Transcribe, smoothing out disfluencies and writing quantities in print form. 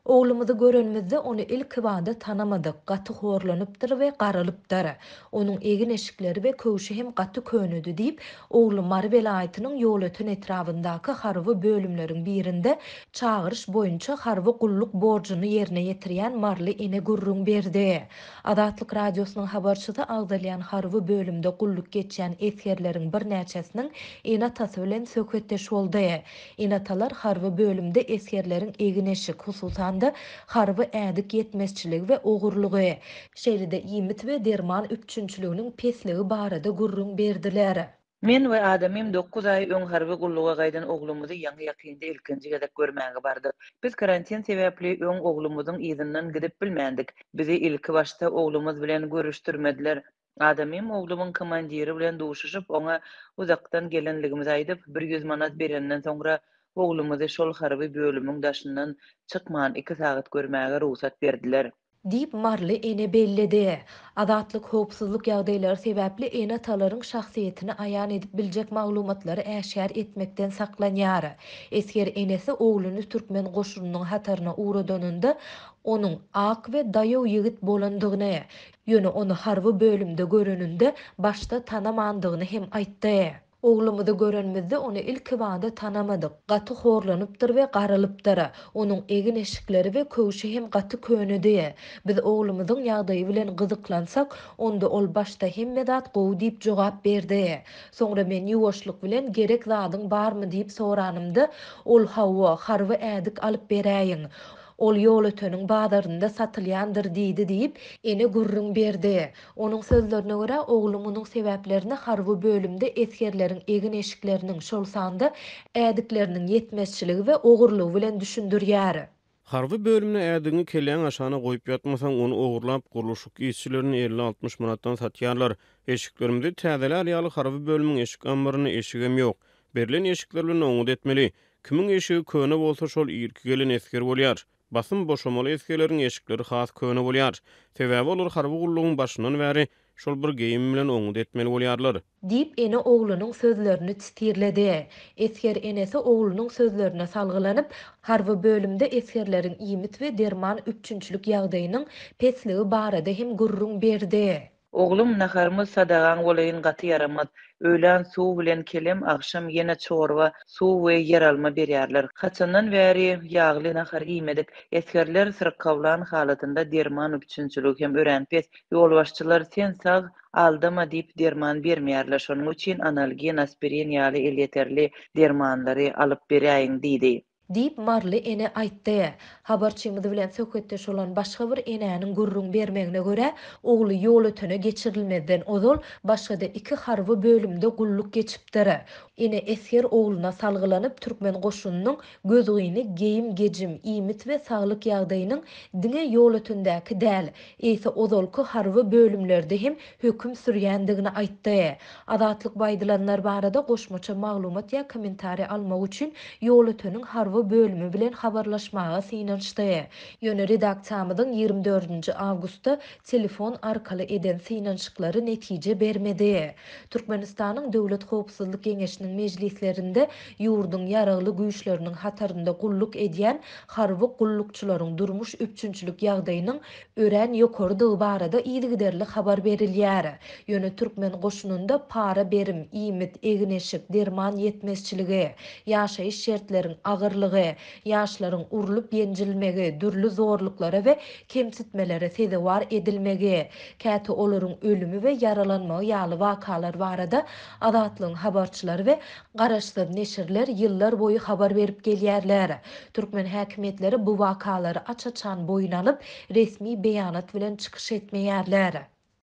Oglumyzy görenimizde ony ilkibada tanamadyk, gaty horlanypdyr we garalypdyr. Onuň egin-eşikleri we köwşi hem gaty könedi diýip, ogly Mary welaýatynyň Ýolöten etrabyndaky harby bölümleriň birinde çagyryş boýunça harby gulluk borjuny ýerine ýetirýän maryly ene gürrüň berdi. Azatlyk Radiosynyň habarçysy agzalýan harby bölümde gulluk geçýän esgerleriň birnäçesiniň ene-atasy bilen söhbetdeş boldy. Ene-atalar harby bölümde esgerleriň egin-eşik, hususan-da, harby ädik ýetmezçiligi we ogurlygy, şeýle-de iýmit we derman üpjünçiliginiň pesligi barada gürrüň berdiler. Men we adamym dokuz aý öň harby gulluga gaýdan oglumyzy ýaňy-ýakynda ilkinji gezek görmäge bardyk. Biz karantin sebäpli öň oglumyzyň yzyndan gidip bilmändik. Bizi ilki başda oglumyz bilen görüşdirmediler. Adamym oglumyň komandiri bilen duşuşyp, oňa uzakdan gelenligimizi aýdyp, bir ýüz manat berenden soňra oglumyzy şol harby bölümiň daşyndan çykman iki sagat görmäge rugsat berdiler. Diýip, maryly ene belledi. Azatlyk howpsuzlyk ýagdaýlary sebäpli ene-atalaryň şahsyýetini aýan edip biljek maglumatlary äşgär etmekden saklanýar. Esger enesi ogluny türkmen goşunynyň hataryna ugradanynda, onuň ak we daýaw ýigit bolandygyny, ýöne ony harby bölümde göreninde başda tanamandygyny hem aýtdy. Oglumyzy görenimizde ony ilkibada tanamadyk. Gaty horlanypdyr we garalypdyr. Onuň egin-eşikleri we köwşi hem gaty könedi. Biz oglumyzyň ýagdaýy bilen gyzyklansak, onda ol başda hemme zat gowy diýip jogap berdi. Soňra men ýuwaşlyk bilen gerek zadyň barmy diýip soranymda, ol hawa, harby ädik alyp beräýiň. Ol Ýolöteniň bazarynda satylýandyr diýdi diýip, ene gürrüň berdi. Onuň sözlerine görä, ogly munuň sebäplerini harby bölümde esgerleriň egin-eşikleriniň, şol sanda ädikleriniň ýetmezçiligi we ogurlygy bilen düşündirýär. Harby bölümde ädigiňi kelläň aşagyna goýup ýatmasaň, ony ogurlap, gurluşyk işçilerine elli-altmyş manatdan satýarlar. Eşiklerimizi täzelär ýaly harby bölümiň eşik ammarynda eşigem ýok. Berlen eşikler bilen oňňut etmeli. Kimiň eşigi köne bolsa, şol irki gelen esger bolýar. Basym boşamaly esgerleriň eşikleri has köne bolýar. Sebäbi olar harby gullugyň başyndan bäri şol bir geýim bilen oňňut etmeli bolýarlar. Diýip, ene oglunyň sözlerini titirledi. Esger enesi oglunyň sözlerine salgylanyp, harby bölümde esgerleriň iýmit we derman üpjünçilik ýagdaýynyň pesligi barada hem gürrüň berdi. Oglum, naharymyz sadagaň bolaýyn gaty ýaramaz. Öýlän suw bilen kelem, agşam ýene çorba, suw we ýeralma berýärler. Haçandan bäri ýagly nahar iýmedik. Esgerler syrkawlan halatynda derman üpjünçiligi hem örän pes. Ýolbaşçylar sen sag, aldama diýip derman bermeýärler. Şonuň üçin analgin, aspirin ýaly elýeterli dermanlary alyp beräýiň diýdi. Diýip, maryly ene aýtdy. Habarçymyz bilen söhbetdeş bolan başga bir enäniň gürrüň bermegine görä, ogly Ýolötene geçirilmezden ozal başga-da iki harby bölümde gulluk geçipdir. Ene esger ogluna salgylanyp, türkmen goşunynyň gözgyny geýim-gejim, iýmit we saglyk ýagdaýynyň diňe Ýolötendäki däl, eýse ozalky harby bölümlerde hem höküm sürýändigini aýtdy. Azatlyk bu aýdylanlar barada goşmaça maglumat ýa kommentariý almak üçin Ýolöteniň harby bölümi bilen habarlaşmaga synanyşdy. Ýöne redaksiýamyzyň ýigrimi dördünji awgustda telefon arkaly eden synanyşyklary netije bermedi. Türkmenistanyň Döwlet howpsuzlyk geňeşiniň mejlislerinde ýurduň Ýaragly Güýçleriniň hatarynda gulluk edýän harby gullukçylaryň durmuş üpjünçilik ýagdaýynyň örän ýokarydygy barada yzygiderli habar berilýär. Ýöne türkmen goşunynda para-berim, iýmit, egin-eşik, derman ýetmezçiligi, ýaşaýyş şertleriň agyrlygy, ýaşlaryň urlup-ýenjilmegi, dürli zorluklara we kemsitmelere sezewar edilmegi, käte olaryň ölümi we ýaralanmagy ýaly wakalar barada Azatlygyň habarçylary we garaşsyz neşirler ýyllar boýy habar berip gelýärler. Türkmen häkimiýetleri bu wakalary aç-açan boýun alyp, resmi beýanat bilen çykyş etmeýärler.